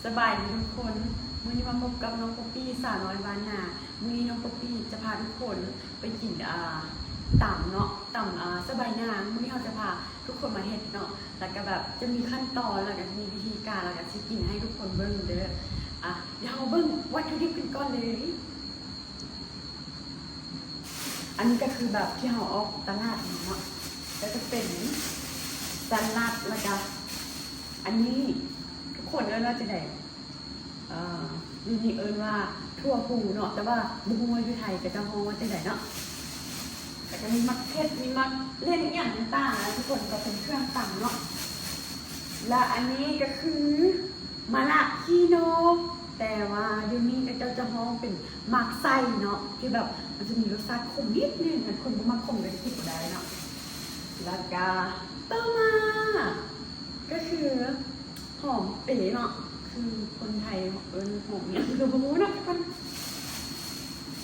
ສະບາຍດີທຸກຄົນ, ມື້ນີ້ມາພົບກັບນ້ອງປົອບປີ້ ສາວນ້ອຍບ້ານນາ. ມື້ນີ້ນ້ອງປົອບປີ້ຈະພາທຸກຄົນໄປກິນ ອ່າ ຕຳເນາະ, ຕຳ ອ່າ ສະບາຍນາງ. ມື້ນີ້ເຮົາຈະພາທຸກຄົນມາເຮັດເນາະ, ແລ້ວກະແບບຈະມີຂັ້ນຕອນ ແລ້ວກະຈະມີວິທີການ ແລ້ວກະຊິກິນໃຫ້ທຸກຄົນເບິ່ງເດີ. ອ່າ ດຽວເຮົາເບິ່ງວັດຖຸດິບກັນກ່ອນເລີຍ. ອັນນີ້ກະຄືແບບທີ່ເຮົາອອກຕະຫຼາດມາເນາະ, ກະຈະເປັນສະຫຼັດ ແລ້ວກະອັນນີ້ ທຸກຄົນເອີ້ນວ່າຈັ່ງໃດ? ເອີ ຢູ່ນີ້ເອີ້ນວ່າຖົ່ວພູເນາະ, ແຕ່ວ່າບໍ່ຮູ້ວ່າຢູ່ໄທເຂົາເຈົ້າຮ້ອງວ່າຈັ່ງໃດເນາະ. ແລ້ວກະມີໝາກເຜັດ ມີໝາກເລັ່ນ ອີ່ຫຍັງຕ່າງໆນະທຸກຄົນ, ກະເປັນເຄື່ອງຕຳເນາະ. ແລະ ອັນນີ້ກະຄື ມະລະຂີ້ນົກ, ແຕ່ວ່າດຽວນີ້ເຂົາເຈົ້າຈະຮ້ອງເປັນໝາກໄຊເນາະ, ທີ່ແບບມັນຈະມີລົດຊາດຂົມນິດໜຶ່ງ, ຄັນຄົນບໍ່ມັກຂົມກະຈະກິນບໍ່ໄດ້ເນາະ. ແລ້ວກະຕໍ່ມາກະຄືຫອມເປເນາະ, ຄືຄົນໄທເອີ້ນຫອມຫຍັງກະບໍ່ຮູ້ເນາະທຸກຄົນ.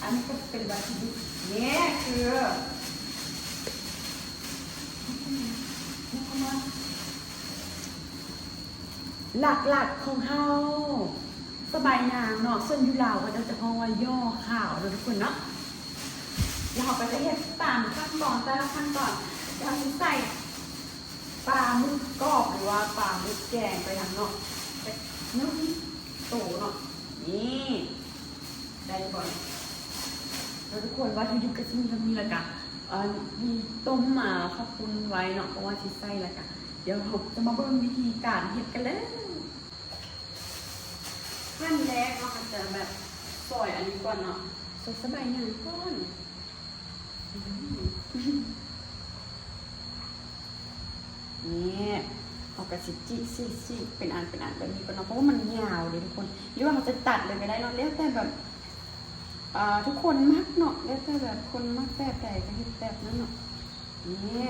ອັນນີ້ກະເປັນວັດຖຸດິບ, ນີ້ຄື ຫຼັກໆຂອງເຮົາ ສະບາຍນາງເນາະ, ສ່ວນຢູ່ລາວເຂົາເຈົ້າຈະຮ້ອງວ່າຍໍ່ຂາວເນາະທຸກຄົນເນາະ. ແລ້ວເຮົາກະຈະເຮັດຕາມຂັ້ນຕອນ ແຕ່ລະຂັ້ນຕອນ. ແລ້ວເຮົາຊິໃສ່ປາໝຶກກອບ ຫຼືວ່າປາໝຶກແກງໄປນຳເນາະ, ຈັກໜຶ່ງໂຕເນາະ. ນີ້ ໄດ້ບໍ່? ແລ້ວທຸກຄົນ ວັດຖຸດິບກະຊິມີສ່ຳນີ້ ແລ້ວກະ ເອີ ມີຕົ້ມ ເອີ ເຂົ້າປຸ້ນໄວ້ເນາະ ເພາະວ່າຊິໃສ່. ແລ້ວກະດຽວເຮົາຈະມາເບິ່ງວິທີການເຮັດກັນເລີຍ. ຂັ້ນແລກເນາະ ເຮົາຈະແບບຊອຍອັນນີ້ກ່ອນເນາະ, ຊອຍສະບາຍນາງກ່ອນ. ນີ້ ເຮົາກະຊິຈິ ຊິ ຊິເປັນອັນເປັນອັນແບບນີ້ກ່ອນເນາະ, ເພາະວ່າມັນຍາວເດ້ທຸກຄົນ. ຫຼືວ່າເຮົາຈະຕັດເລີຍກະໄດ້ເນາະ, ແລ້ວແຕ່ແບບ ອ່າ ທຸກຄົນມັກເນາະ, ແລ້ວແຕ່ແບບຄົນມັກແບບໃດກະເຮັດແບບນັ້ນເນາະ. ນີ້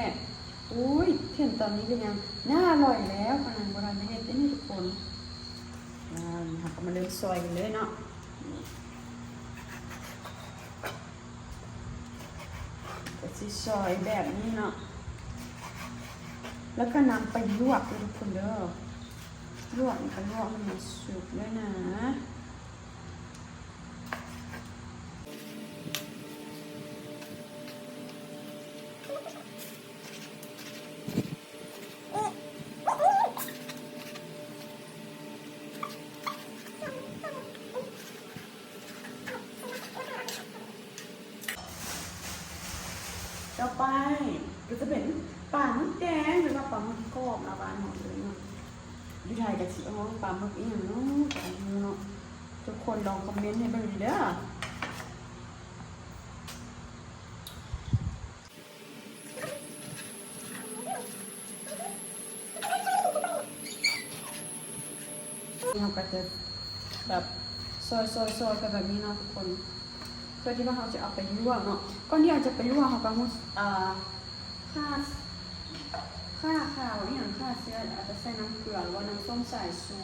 ໂອ້ຍ ເຫັນຕອນນີ້ກະຍັງໜ້າອະລ່ອຍແລ້ວ, ປານນັ້ນບໍ່ທັນໄດ້ເຮັດເດ້ນີ້ທຸກຄົນ. ອ່າ ເຮົາກະມາເລີ່ມຊອຍກັນເລີຍເນາະ. ກະຊິຊອຍແບບນີ້ເນາະ, ແລ້ວກະນຳໄປລວກເດີທຸກຄົນເດີ. ລວກກະລວກໃຫ້ມັນສຸກເດີນະ. ຕໍ່ໄປກະຈະເປັນປາໝຶກແດງ ຫຼືວ່າປາໝຶກກອບນະ ບ້ານເຮົາເອີ້ນເນາະ. ຢູ່ໄທກະຊິຮ້ອງປາໝຶກອີ່ຫຍັງເນາະ ກະບໍ່ຮູ້ເນາະ. ທຸກຄົນລອງຄອມເມັນໃຫ້ເບິ່ງເດີ. ເຮົາກະຈະແບບຊອຍໆໆ ໄປແບບນີ້ເນາະທຸກຄົນ, ເພື່ອທີ່ວ່າເຮົາຈະເອົາໄປລວກເນາະ. ກ່ອນທີ່ເຮົາຈະໄປລວກ ເຮົາກະຮູ້ ອ່າ ຂ້າ ຂ້າຂາວອີ່ຫຍັງ ຂ້າເຊື້ອ ອາດຈະໃສ່ນ້ຳເກືອ ຫຼືວ່ານ້ຳສົ້ມສາຍຊູ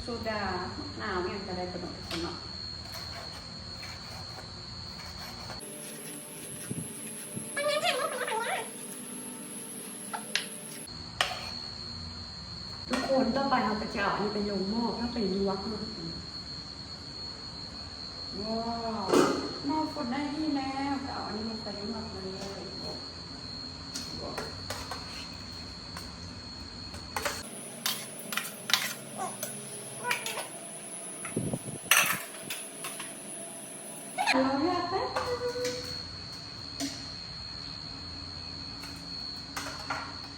ໂຊດາ ໝາກນາວອີ່ຫຍັງກະໄດ້ ກະເນາະທຸກຄົນເນາະ. ທຸກຄົນ ຕໍ່ໄປເຮົາກະຈະເອົາອັນນີ້ໄປລົງໝໍ້ ເພື່ອໄປລວກເນາະ. ວ້າວ ໝໍ້ຟົດໄດ້ທີ່ແລ້ວ ກະເອົາອັນນີ້ລົງໄປລວກເລີຍ.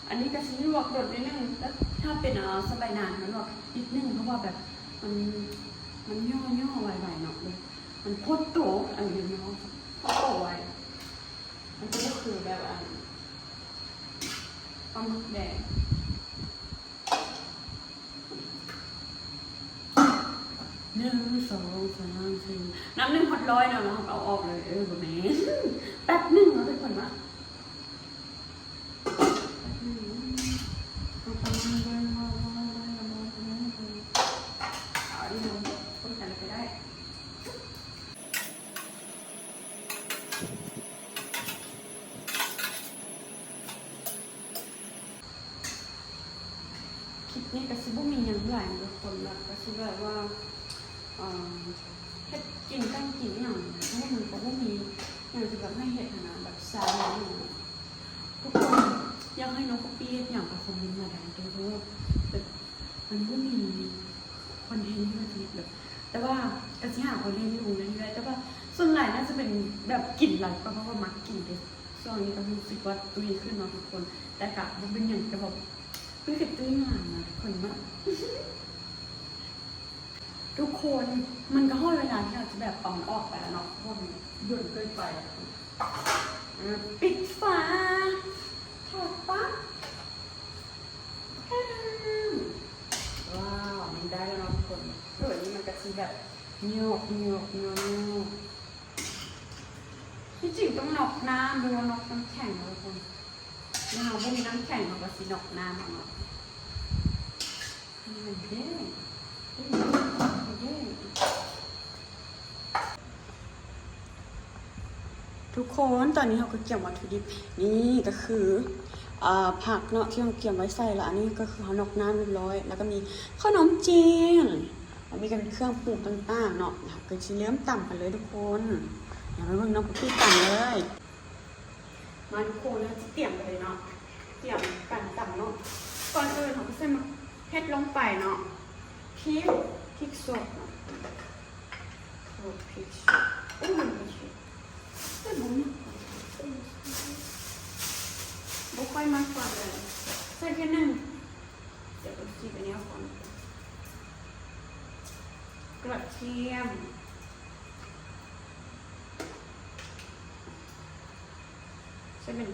ອັນນີ້ກະຊິລວກດົນໜ້ອຍໜຶ່ງ ແຕ່ຖ້າເປັນ ເອີ ສະບາຍນາງ ກະລວກນິດໜຶ່ງ ເພາະວ່າແບບ ມັນ ມັນຍໍ້ໆໄວໆເນາະ ມັນໂພດໂຕ ອັນນີ້ເນາະ ໂພດໂຕໄວ ມັນຈະບໍ່ຄືແບບ ອັນ ປາໝຶກແດງ. ໜຶ່ງ ສອງ ສາມ ສີ່ ນັບໜຶ່ງຮອດຮ້ອຍເນາະ ແລ້ວເຮົາກະເອົາອອກເລີຍ. ເອີ ບໍ່ແມ່ນ ແປັບໜຶ່ງເນາະ ເປັນຄົນວ່າ ແປັບໜຶ່ງ ເອົາປະມານເບິ່ງ ເອົາອັນນີ້ລົງ ຄົນກັນກະໄດ້. ຄລິບນີ້ກະຊິບໍ່ມີຫຍັງຫຼາຍເນາະ ທຸກຄົນເນາະ ກະຊິ ແບບວ່າ ເອີ່ ເຮັດກິນ ແຕ່ງກິນອີ່ຫຍັງ ເພາະວ່າມັນກໍບໍ່ມີຫຍັງທີ່ແບບໃຫ້ເຮັດຫັ້ນນະ ແບບຊາວນີ້ນະ. ທຸກຄົນຢາກໃຫ້ນ້ອງປັອບປີ້ເຮັດຫຍັງກໍຄອມເມັນມາໄດ້ເດີ້ ເພາະວ່າແບບມັນບໍ່ມີຄອນເທັນທີ່ວ່າຈະເຮັດແບບ ແຕ່ວ່າກໍຊິຫາຄອນເທັນລົງເລື້ອຍໆ ແຕ່ວ່າສ່ວນຫຼາຍໜ້າຈະເປັນແບບກິນຫຼາຍກວ່າ ເພາະວ່າມັກກິນເດ້. ຊ່ວງນີ້ກໍຮູ້ສຶກວ່າຕຸ້ຍຂຶ້ນເນາະທຸກຄົນ ແຕ່ກໍບໍ່ເປັນຫຍັງ ແຕ່ແບບ ເພິ່ນກໍຕື່ມງາມນະທຸກຄົນເນາະ. ທຸກຄົນ ມັນກໍຮອດເວລາທີ່ເຮົາຈະແບບເອົາມັນອອກໄປແລ້ວເນາະ ເພາະວ່າມັນດົນເກີນໄປ. ອ່າ ປິດຝາ ຖອດປັ້ງ ຕາດາ ວ້າວ ມັນໄດ້ແລ້ວເນາະທຸກຄົນ. ເອີ ນີ້ມັນກໍຊິແບບຫຍອກໆໆ ທີ່ຈິງຕ້ອງນັອກນ້ຳ ຫຼືວ່ານັອກນ້ຳແຂງເນາະທຸກຄົນ. ເຮົາບໍ່ມີນ້ຳແຂງ ເຮົາກໍຊິນັອກນ້ຳເອົາເນາະ. ທຸກຄົນ ຕອນນີ້ເຮົາກໍກຽມວັດຖຸດິບ ນີ້ກໍຄື ອ່າ ຜັກເນາະ ທີ່ເຮົາກຽມໄວ້ໃສ່ ແລ້ວອັນນີ້ກໍຄືເຮົານັອກນ້ຳຮຽບຮ້ອຍ ແລ້ວກໍມີເຂົ້າໜົມຈີນ ແລ້ວມີເຄື່ອງປຸງຕ່າງໆເນາະ. ເຮົາກໍຊິເລີ່ມຕຳກັນເລີຍທຸກຄົນ ດຽວໄປເບິ່ງນ້ອງປຸກກີ້ຕຳເລີຍ. ມາທຸກຄົນ ເຮົາຈະຕຽມໄປເນາະ ຕຽມການຕຳເນາະ. ກ່ອນອື່ນເຮົາກໍໃສ່ໝາກເຜັດລົງໄປເນາະ ພິກ ພິກສົດເນາະ ໂອ້ ພິກສົດ ໂອ້ ມັນບໍ່ເຜັດ ແຕ່ບໍ່ມັກ ບໍ່ຄ່ອຍມັກປານໃດ ໃສ່ແຄ່ໜຶ່ງ ດຽວຊິໄປແນວກ່ອນ ກະທຽມ ໃສ່ເປັນ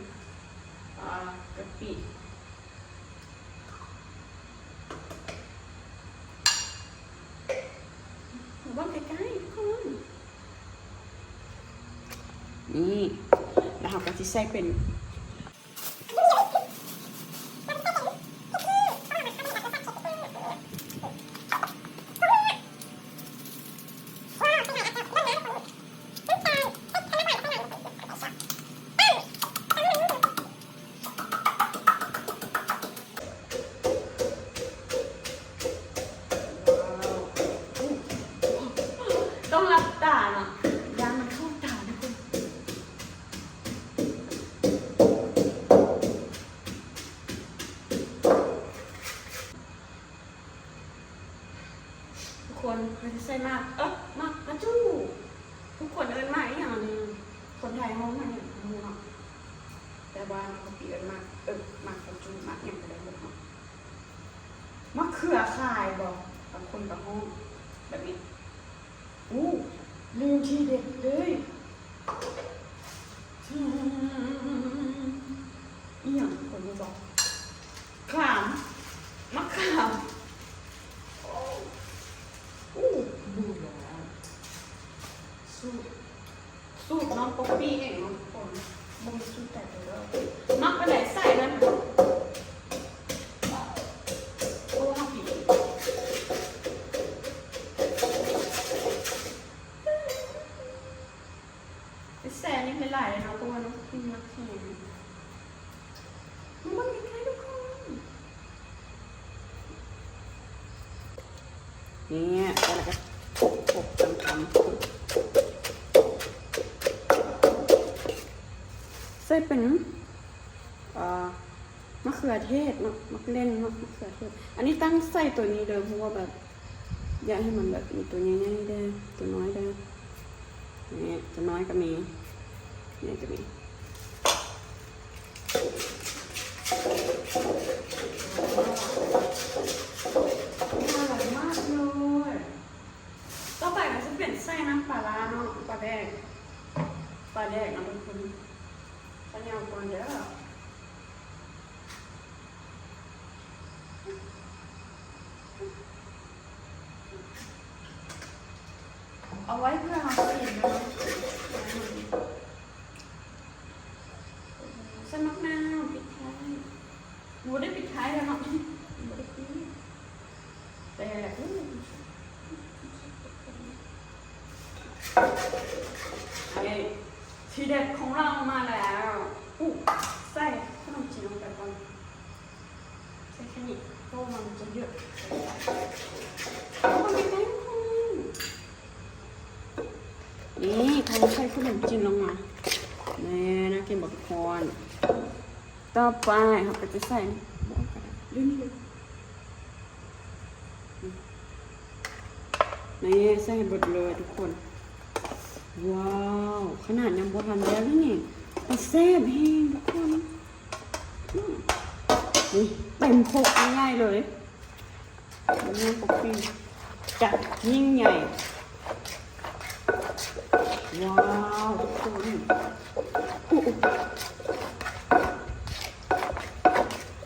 ອ່າ ກະປິ ເບິ່ງໃກ້ໆ ທຸກຄົນ ນີ້ ແລ້ວເຮົາກໍຊິໃສ່ເປັນ ຕ້ອງຫຼັບຕາເນາະ ຢ້ານມັນເຂົ້າຕາທຸກຄົນ. ທຸກຄົນ ເຮົາຈະໃສ່ໝາກ ເອີ ໝາກກະຈູ້ ທຸກຄົນເອີ້ນໝາກອີ່ຫຍັງອັນນີ້ ຄົນໄທຮ້ອງໝາກຫຍັງບໍ່ຮູ້ເນາະ ແຕ່ວ່ານ້ອງກໍຊິເອີ້ນໝາກ ເອີ ໝາກກະຈູ້ ໝາກຫຍັງກໍໄດ້ໝົດເນາະ. ມະເຂືອຄາຍບໍ ບາງຄົນກໍຮ້ອງແບບນີ້. ອູ້ ລືມທີເດັດເລີຍ ອີ່ຫຍັງທຸກຄົນຮູ້ບໍ່? ຂາມ ໝາກຂາມ. ອູ້ ບູລານ ສູດ ສູດນ້ອງປັອບປີ້ເອງເນາະທຸກຄົນ ບໍ່ມີສູດໃດເດີ ມັກປານໃດໃສ່ນັ້ນ. ໂອ້ ເຮົາກິນ ແຊ່ນີ້ຫຼາຍໆເນາະ ເພາະວ່ານ້ອງກິນມັກແຮງ. ມາເບິ່ງໃກ້ໆທຸກຄົນ ນີ້ ແລ້ວກໍຄົບໆ ຕຳໆ ໃສ່ເປັນ ເອີ ມະເຂືອເທດເນາະ ໝາກເລັ່ນເນາະ ມະເຂືອເທດ. ອັນນີ້ຕັ້ງໃສ່ໂຕນີ້ເດີ ເພາະວ່າແບບ ຢາກໃຫ້ມັນແບບມີໂຕໃຫຍ່ໆແດ່ ໂຕນ້ອຍແດ່. ນີ້ ໂຕນ້ອຍກໍມີ ໃຫຍ່ກໍມີ. ໜ້າລັກມາກເລີຍ. ຕໍ່ໄປກໍຊິເປັນໃສ່ນ້ຳປາຮ້າເນາະ ປາແດກ ປາແດກເນາະທຸກຄົນ. ຂ້າວໜຽວກ່ອນເດີ. ເອົາໄວ້ເພື່ອເຮົາກິນເນາະ. ໃສ່ໝາກນາວ ປິດທ້າຍ. ບໍ່ໄດ້ປິດທ້າຍແລ້ວເນາະ ບໍ່ໄດ້ປິດ. ແຕ່ ເອີ ເອີ ທີເດັດຂອງເຮົາມາແລ້ວ. ອຸ້ ໃສ່ຂະໜົມຈີນລົງໄປກ່ອນ. ໃສ່ແຄ່ນີ້ ເພາະວ່າມັນຈະເຍອະ. ເອົາ ມັນມີ ນ້ຳຈິ້ມລົງມາ ແນ່ ໜ້າກິນບໍ່ທຸກຄົນ. ຕໍ່ໄປເຮົາກໍຈະໃສ່ ເດ້ນີ້ເດ້ ນີ້ ໃສ່ໃຫ້ເບິດເລີຍທຸກຄົນ. ວ້າວ ຂະໜາດຍັງບໍ່ທັນແລ້ວເດ້ນີ້ ແຕ່ແຊບແຮງທຸກຄົນ. ອືມ ນີ້ເຕັມຄົກໃຫຍ່ເລີຍ. ງານປົກປີ້ຈັດຍິ່ງໃຫຍ່. ວ້າວ ທຸກຄົນ ອຸ ອຸ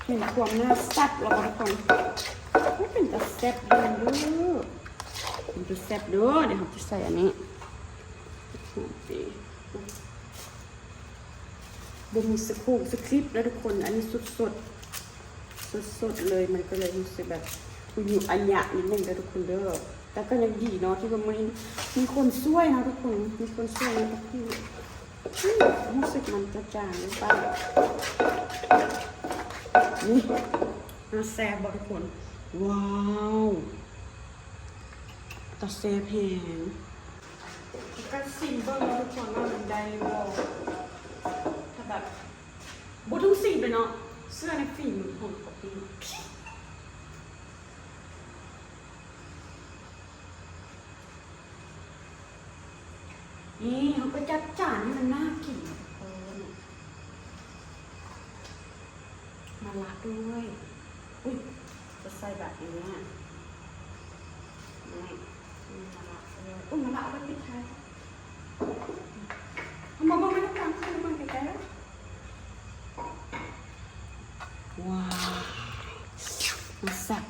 ເຫັນຄວາມໜ້າສັດແລ້ວບໍ່ທຸກຄົນ? ໂອ້ ເປັນຕາແຊບເດີ ເປັນຕາແຊບເດີ. ດຽວເຮົາຈະໃສ່ອັນນີ້ ບໍ່ມີສະຄຣິບເດີທຸກຄົນ ອັນນີ້ສົດໆ ສົດໆເລີຍ ມັນກໍເລີຍຮູ້ສຶກແບບອາຍຸອາຍະນິດໜຶ່ງເດີທຸກຄົນເດີ. ແຕ່ກໍຍັງດີເນາະ ທີ່ວ່າມື້ນີ້ມີຄົນຊ່ວຍເນາະທຸກຄົນ ມີຄົນຊ່ວຍເນາະ ກໍຄືຮູ້ສຶກມັນຈະຈາງໄປ. ນີ້ ໜ້າແຊບບໍ່ທຸກຄົນ? ວ້າວ ຕາແຊບແຮງ. ກໍຊິມເບິ່ງເນາະທຸກຄົນວ່າມັນໄດ້ຫຼືບໍ່. ຖ້າແບບບໍ່ຕ້ອງຊິມເລີຍເນາະ ເຊື່ອໃນຝີມືຂອງປ໋ອບປີ້. ນີ້ເຮົາກໍຈັດຈານໃຫ້ມັນໜ້າກິນ ມະລະດ້ວຍ. ອຸ້ຍ ຈະໃສ່ແບບນີ້ ນີ້ ມີມະລະດ້ວຍ. ອຸ້ຍ ມະລະເອົາໄວ້ປິດທ້າຍ. ເອົາມາເບິ່ງ ມາເບິ່ງໃກ້ໆ ວ້າວ ແຊບ.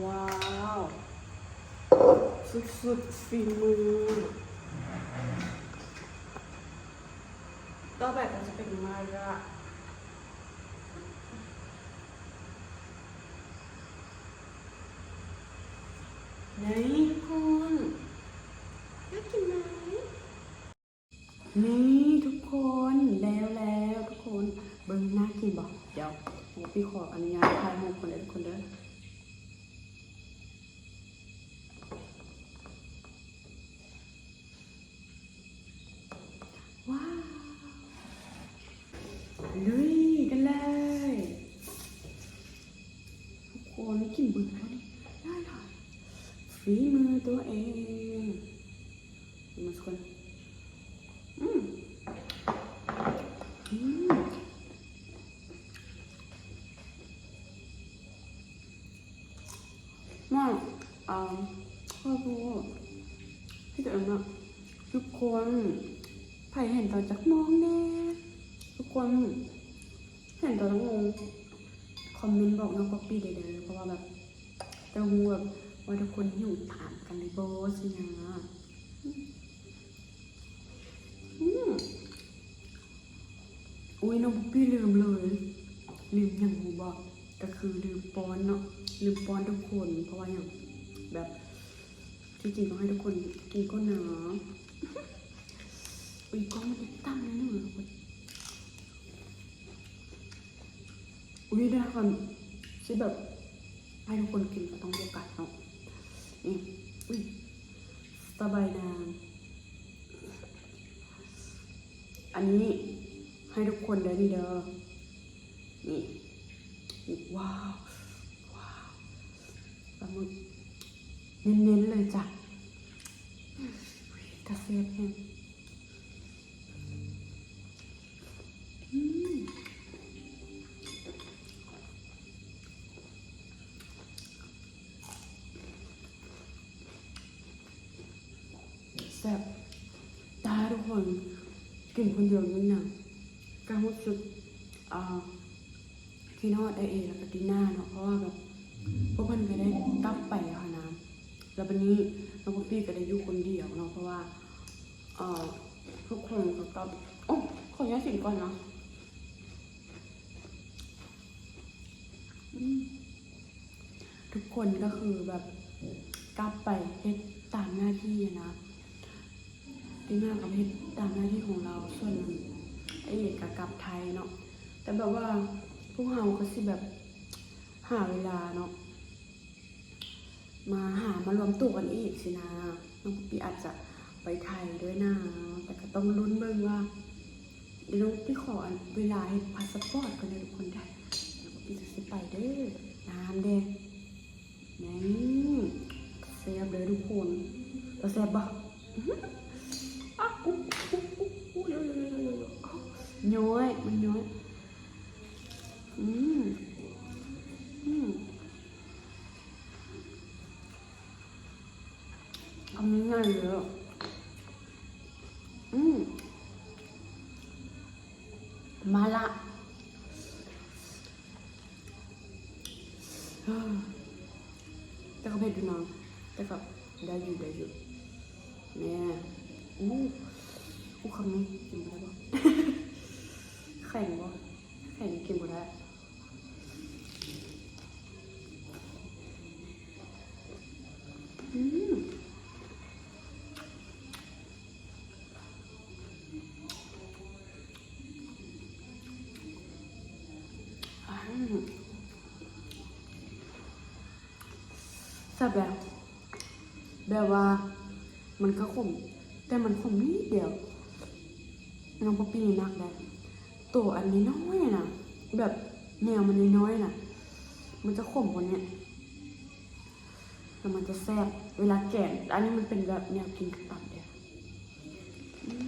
ວ້າວ ສຸດໆ ຝີມື. ຕໍ່ໄປກໍຈະເປັນມະລະ. ນີ້ທຸກຄົນ ໜ້າກິນໄໝ? ນີ້ທຸກຄົນ ແລ້ວແລ້ວທຸກຄົນ ເບິ່ງໜ້າກິນບໍ່? ດຽວ ໂອ້ ປີ້ຂໍອະນຸຍາດຖ່າຍຮູບກ່ອນເດີທຸກຄົນເດີ. ວ້າວ ລຸຍກັນເລີຍ ທຸກຄົນ ກິນເບິ່ງເທົ່ານີ້ ໄດ້ຫຼາຍ ຝີມືຕົວເອງ ມາທຸກຄົນ. ອືມ ອືມ ມາ ອາ ຂໍໂທດ ທີ່ຕົວເອງເນາະ ທຸກຄົນ ໃຜເຫັນຕອນຈັກໂມງແດ່? ທຸກຄົນເຫັນຕອນຈັກໂມງ? ຄອມເມັນບອກນ້ອງປ໋ອບປີ້ໄດ້ເດີ ເພາະວ່າແບບ ຕ້ອງຮູ້ແບບວ່າທຸກຄົນຫິວຕາມກັນເລີຍບໍ່ ຊິຫຍັງນະ. ອືມ ອຸ້ຍ ນ້ອງປ໋ອບປີ້ລືມເລີຍ ລືມຫຍັງຮູ້ບໍ່? ກໍຄືລືມປ້ອນເນາະ ລືມປ້ອນທຸກຄົນ ເພາະວ່າຫຍັງ ແບບ ທີ່ຈິງຕ້ອງໃຫ້ທຸກຄົນກິນກ່ອນນະ. ອຸ້ຍ ກ້ອງມັນຕິດຕັ້ງເລີຍເນາະ ທຸກຄົນ. ອຸ້ຍ ຖ້າຄັນຊິແບບໃຫ້ທຸກຄົນກິນກໍຕ້ອງໂຟກັສເນາະ. ນີ້ ອຸ້ຍ ສະບາຍນາງ ອັນນີ້ໃຫ້ທຸກຄົນເດີ ນີ້ເດີ ນີ້ ນີ້ ວ້າວ ວ້າວ ປາໝຶກເນັ້ນໆເລີຍຈ້ະ. ອຸ້ຍ ຕາແຊບແຮງ. ອືມ ແຊບ ຕາຍທຸກຄົນ ກິນຄົນດຽວນີ້ນະ ກໍຮູ້ສຶກ ອ່າ ຄິດຮອດອ້າຍເອ ແລ້ວກໍຕີນ່າເນາະ ເພາະວ່າແບບ ພວກເພິ່ນກໍໄດ້ກັບໄປແລ້ວຫັ້ນນະ ແລ້ວບັດນີ້ນ້ອງປ໋ອບປີ້ກໍໄດ້ຢູ່ຄົນດຽວເນາະ ເພາະວ່າ ເອີ ທຸກຄົນກໍກັບ ໂອ້ ຂໍອະນຸຍາດຊິມກ່ອນເນາະ. ອືມ ທຸກຄົນກໍຄືແບບກັບໄປເຮັດຕາມໜ້າທີ່ນະ ຕີນ່າກໍເຮັດຕາມໜ້າທີ່ຂອງລາວ ສ່ວນອ້າຍເອກກໍກັບໄທເນາະ. ແຕ່ແບບວ່າພວກເຮົາກໍຊິແບບຫາເວລາເນາະ ມາຫາມາລວມໂຕກັນອີກຊີ້ນະ. ນ້ອງປອບປີ້ອາດຈະໄປໄທດ້ວຍນະ ແຕ່ກໍຕ້ອງລຸ້ນເບິ່ງວ່າ ດຽວນ້ອງປອບປີ້ຂໍອັນເວລາເຮັດພາສະປອດກ່ອນເດີທຸກຄົນເດີ ນ້ອງປອບປີ້ຈະຊິໄປເດີ. ນ້ຳເດ ນີ້ ແຊບເດີທຸກຄົນ. ແຊບບໍ່? ອາ ອຸ ອຸ ອຸ ອຸ ຍ້ອຍ ມັນຍ້ອຍ. ອືມ ອືມ ຄຳໃຫຍ່ເລີຍ. ອືມ ມາລະ ແຕ່ກໍເຜັດຢູ່ນະ ແຕ່ກໍໄດ້ຢູ່ ໄດ້ຢູ່. ແນ່ ອູ້ ອູ້ ຄຳນີ້ກິນບໍ່ໄດ້ບໍ່? ແຂງບໍ່? ແຂງກິນບໍ່ໄດ້. ອືມ ອືມ ແຊບແຫຼະ ແບບວ່າມັນກໍຂົມ ແຕ່ມັນຂົມນິດດຽວ. ນ້ອງປອບປີ້ນີ້ມັກໄດ໋ ໂຕອັນນ້ອຍໆນະ ແບບແນວມັນນ້ອຍໆນະ ມັນຈະຂົມກວ່ານີ້ ແລ້ວມັນຈະແຊບເວລາແກງ. ອັນນີ້ມັນເປັນແບບແນວກິນກັບຕຳເດ້. ອືມ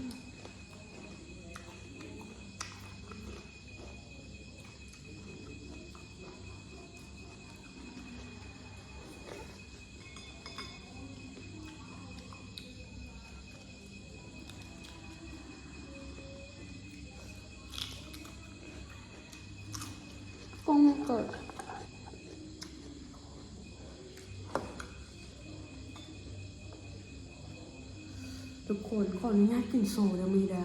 ກ້ອງເກີດ ທຸກຄົນ ຂໍອະນຸຍາດກິນໂຊເດີມື້ນີ້ເດີ.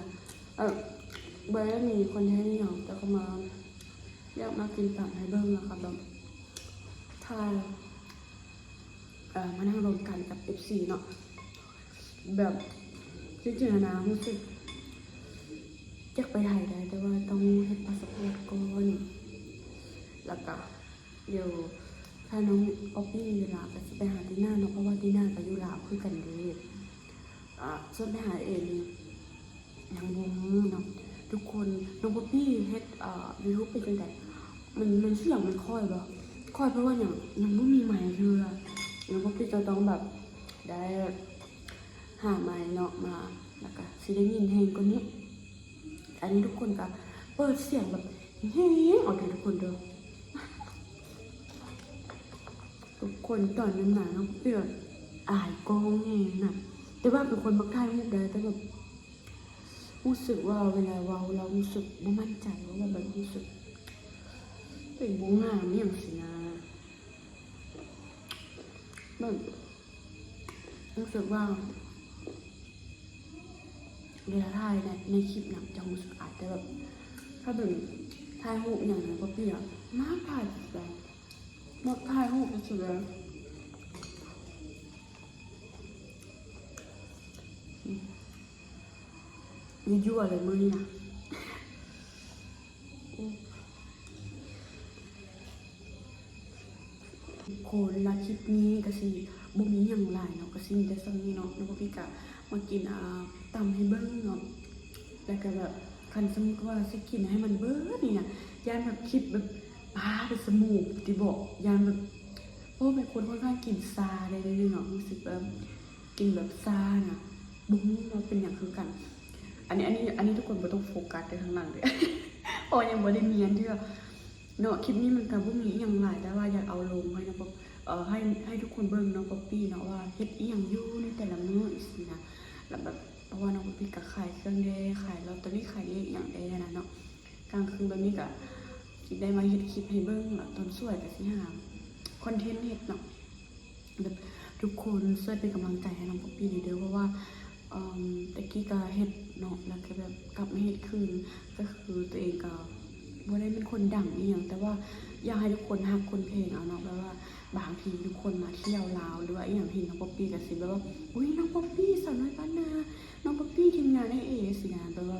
ເອີ ບໍ່ໄດ້ມີຄອນເທັນອີ່ຫຍັງ ແຕ່ກໍມາ ຢາກມາກິນຕຳໃຫ້ເບິ່ງ ແລ້ວກໍແບບຖ່າຍ ເອີ ມານັ່ງລົມກັນກັບເອັຟຊີເນາະ. ແບບ ຈິງໆນະ ຮູ້ສຶກຢາກໄປໄທໄດ້ ແຕ່ວ່າຕ້ອງເຮັດພາສະປອດກ່ອນ ແລ້ວກະ ດຽວຖ້ານ້ອງປອບປີ້ມີເວລາກໍຊິໄປຫາຕີໜ້າເນາະ ເພາະວ່າຕີໜ້າກໍຢູ່ລາວຄືກັນເດ້. ອາ ສ່ວນໄປຫາເອນີ້ຍັງບໍ່ຮູ້ເນາະທຸກຄົນ. ນ້ອງປອບປີ້ເຮັດ ເອີ ຢູທູບເປັນຈັ່ງໃດ? ມັນ ມັນສຽງມັນຄ່ອຍບໍ່? ຄ່ອຍເພາະວ່າຫຍັງ? ຍັງບໍ່ມີໄມເທື່ອ. ນ້ອງປອບປີ້ຈະຕ້ອງແບບໄດ້ຫາໄມເນາະມາ ແລ້ວກໍຊິໄດ້ຍິນແຮງກວ່ານີ້. ອັນນີ້ທຸກຄົນກໍເປີດສຽງແບບແຮງໆເອົາເດີທຸກຄົນເດີ. ທຸກຄົນ ຕອນນັ້ນນະ ນ້ອງປອບປີ້ອາຍກ້ອງແຮງນະ ແຕ່ວ່າເປັນຄົນມັກຖ່າຍຮູບໄດ໋ ແຕ່ແບບຮູ້ສຶກວ່າເວລາເວົ້າແລ້ວຮູ້ສຶກບໍ່ໝັ້ນໃຈ ເວົ້າແບບ ແບບຮູ້ສຶກຕົວເອງບໍ່ງາມອີ່ຫຍັງຊີ້ນະ. ແບບ ຮູ້ສຶກວ່າເວລາຖ່າຍໃນ ໃນຄລິບນະ ຈະຮູ້ສຶກອາຍ ແຕ່ແບບ ຖ້າເປັນຖ່າຍຮູບອີ່ຫຍັງນະ ປອບປີ້ອະ ມັກຖ່າຍສຸດແລ້ວ ມັກຖ່າຍຮູບສຸດແລ້ວ. ອືມ ຍົວໆເລີຍມື້ນີ້ນະ. ໂອ້ ທຸກຄົນ ລະຄລິບນີ້ກະຊິບໍ່ມີຫຍັງຫຼາຍເນາະ ກະຊິມີແຕ່ສ່ຳນີ້ເນາະ. ນ້ອງປອບປີ້ກະມາກິນ ອ່າ ຕຳໃຫ້ເບິ່ງເນາະ ລະກະແບບ ຄັນສົມມຸດວ່າຊິກິນໃຫ້ມັນເບິດນີ້ນະ ຢ້ານແບບຄລິບແບບ ປາ ເປັນສະໝູດຕິເບາະ ຢ້ານແບບ ໂອ້ ເປັນຄົນຂ້ອນຂ້າງກິນຊາໄດ້ໜ້ອຍໜຶ່ງເນາະ ຮູ້ສຶກແບບ ກິນແບບຊານະ ບໍ່ຮູ້ວ່າເປັນຫຍັງຄືກັນ. ອັນນີ້ ອັນນີ້ ອັນນີ້ທຸກຄົນບໍ່ຕ້ອງໂຟກັສເດີທາງຫຼັງເດີ ເພາະວ່າຍັງບໍ່ໄດ້ມີອັນເທື່ອເນາະ. ຄລິບນີ້ມັນກະບໍ່ມີອີ່ຫຍັງຫຼາຍ ແຕ່ວ່າຢາກເອົາລົງໃຫ້ນ້ອງປອບ ເອີ ໃຫ້ ໃຫ້ທຸກຄົນເບິ່ງນ້ອງປອບປີ້ເນາະ ວ່າເຮັດອີ່ຫຍັງຢູ່ໃນແຕ່ລະມື້ຊີ້ນະ. ແລ້ວແບບ ເພາະວ່ານ້ອງປອບປີ້ກະຂາຍເຄື່ອງແດ່ ຂາຍລອດເຕີຣີ ຂາຍເລກອີ່ຫຍັງແດ່ຫັ້ນນະເນາະ. ກາງຄືນແບບນີ້ກະຊິໄດ້ມາເຮັດຄລິບໃຫ້ເບິ່ງ ແລ້ວຕອນສວຍກະຊິຫາຄອນເທັນເຮັດເນາະ. ແບບ ທຸກຄົນຊ່ວຍເປັນກຳລັງໃຈໃຫ້ນ້ອງປອບປີ້ແດ່ເດີ ເພາະວ່າ ເອີ່ມ ແຕ່ກີ້ກະເຮັດເນາະ ແລ້ວກະແບບກັບມາເຮັດຄືນ ກະຄືຕົວເອງກະບໍ່ໄດ້ເປັນຄົນດັງອີ່ຫຍັງ ແຕ່ວ່າຢາກໃຫ້ທຸກຄົນຮັກຄົນແພງເອົາເນາະ. ແບບວ່າບາງທີທຸກຄົນມາທ່ຽວລາວ ຫຼືວ່າອີ່ຫຍັງ ເຫັນນ້ອງປອບປີ້ກະຊິແບບວ່າ ອຸ້ຍ ນ້ອງປອບປີ້ ສາວນ້ອຍບ້ານນາ ນ້ອງປອບປີ້ ທີມງານອ້າຍເອ ຊີ້ນະ ແບບວ່າ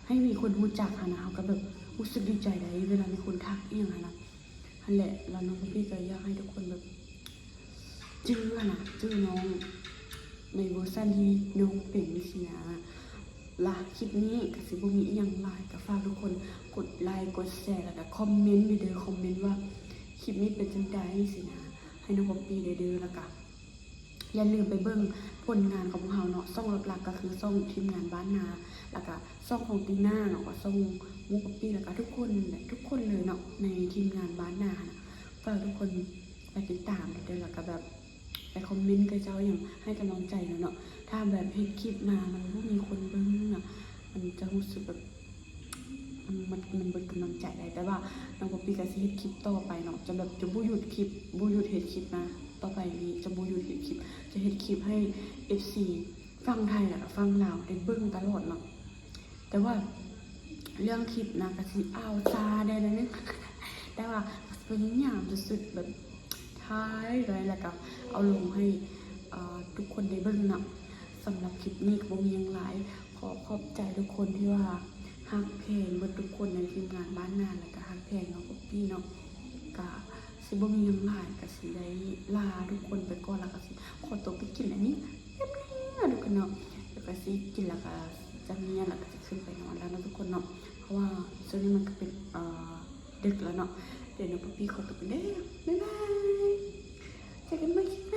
ໃຫ້ມີຄົນຮູ້ຈັກຫັ້ນນະ ເຮົາກະແບບ ຮູ້ສຶກດີໃຈໃດ ເວລາມີຄົນທັກອີ່ຫຍັງຫັ້ນນະ. ຫັ້ນແຫຼະ ແລ້ວນ້ອງປອບປີ້ກໍຢາກໃຫ້ທຸກຄົນແບບຈື່ຫັ້ນນະ ຈື່ນ້ອງໃນເວີຊັນທີ່ນ້ອງເປັນຊີ້ນະ. ລະຄລິບນີ້ກໍຊິບໍ່ມີອີ່ຫຍັງຫຼາຍ ກໍຝາກທຸກຄົນກົດໄລກ໌ ກົດແຊ ແລ້ວກໍຄອມເມັນໄດ້ເດີ ຄອມເມັນວ່າຄລິບນີ້ເປັນຈັ່ງໃດຊີ້ນະ ໃຫ້ນ້ອງປອບປີ້ໄດ້ເດີ. ແລ້ວກໍ ຢ່າລືມໄປເບິ່ງຜົນງານຂອງພວກເຮົາເນາະ ຊ່ອງຫຼັກໆກໍຄືຊ່ອງທີມງານບ້ານນາ ແລ້ວກະຊ່ອງຂອງຕີນາເນາະ ກະຊ່ອງໝູ່ປັອບປີ້ ແລ້ວກະທຸກຄົນແຫຼະ ທຸກຄົນເລີຍເນາະ ໃນທີມງານບ້ານນາຫັ້ນນະ. ຝາກທຸກຄົນໄປຕິດຕາມເດີ ແລ້ວກະແບບໄປຄອມເມັນກັບເຈົ້າຫຍັງ ໃຫ້ກຳລັງໃຈເນາະ. ຖ້າແບບເຮັດຄລິບມາມັນບໍ່ມີຄົນເບິ່ງນະ ມັນຈະຮູ້ສຶກແບບ ມັນ ມັນ ມັນເບິດກຳລັງໃຈໄດ໋. ແຕ່ວ່ານ້ອງປອບປີ້ກໍຊິເຮັດຄລິບຕໍ່ໄປເນາະ ຈະແບບຈະບໍ່ຢຸດຄລິບ ບໍ່ຢຸດເຮັດຄລິບນະ. ຕໍ່ໄປນີ້ຈະບໍ່ຢຸດເຮັດຄລິບ ຈະເຮັດຄລິບໃຫ້ເອັຟຊີຝັ່ງໄທ ແລ້ວກໍຝັ່ງລາວໄດ້ເບິ່ງຕະຫຼອດເນາະ. ແຕ່ວ່າເລື່ອງຄລິບນະ ກໍຊິອ້າວຊ້າແດ່ໜ້ອຍໜຶ່ງ ແຕ່ວ່າກໍຊິພະຍາຍາມສຸດໆ ແບບຖ່າຍໄດ້ ແລ້ວກໍເອົາລົງໃຫ້ ເອີ ທຸກຄົນໄດ້ເບິ່ງເນາະ. ສຳລັບຄລິບນີ້ກໍບໍ່ມີຫຍັງຫຼາຍ ຂໍຂອບໃຈທຸກຄົນທີ່ວ່າຮັກແພງເບິດທຸກຄົນໃນທີມງານບ້ານນາ ແລ້ວກະຮັກແພງນ້ອງປອບປີ້ເນາະ. ກະຊິບໍ່ມີຫຍັງຫຼາຍ ກະຊິໄດ້ລາທຸກຄົນໄປກ່ອນ ແລ້ວກະຊິຂໍຕົວໄປກິນອັນນີ້ແປັບໜຶ່ງນະທຸກຄົນເນາະ. ແລ້ວກະຊິກິນ ແລ້ວກະຈະເມຍ ແລ້ວກະຊິຂຶ້ນໄປນອນແລ້ວເນາະທຸກຄົນເນາະ ເພາະວ່າຊ່ວງນີ້ມັນກະເປັນ ເອີ ດຶກແລ້ວເນາະ. ດຽວນ້ອງປອບປີ້ຂໍຕົວກ່ອນເດີ ບາຍບາຍ ເຈີກັນໃໝ່ຄລິບໜ້າ.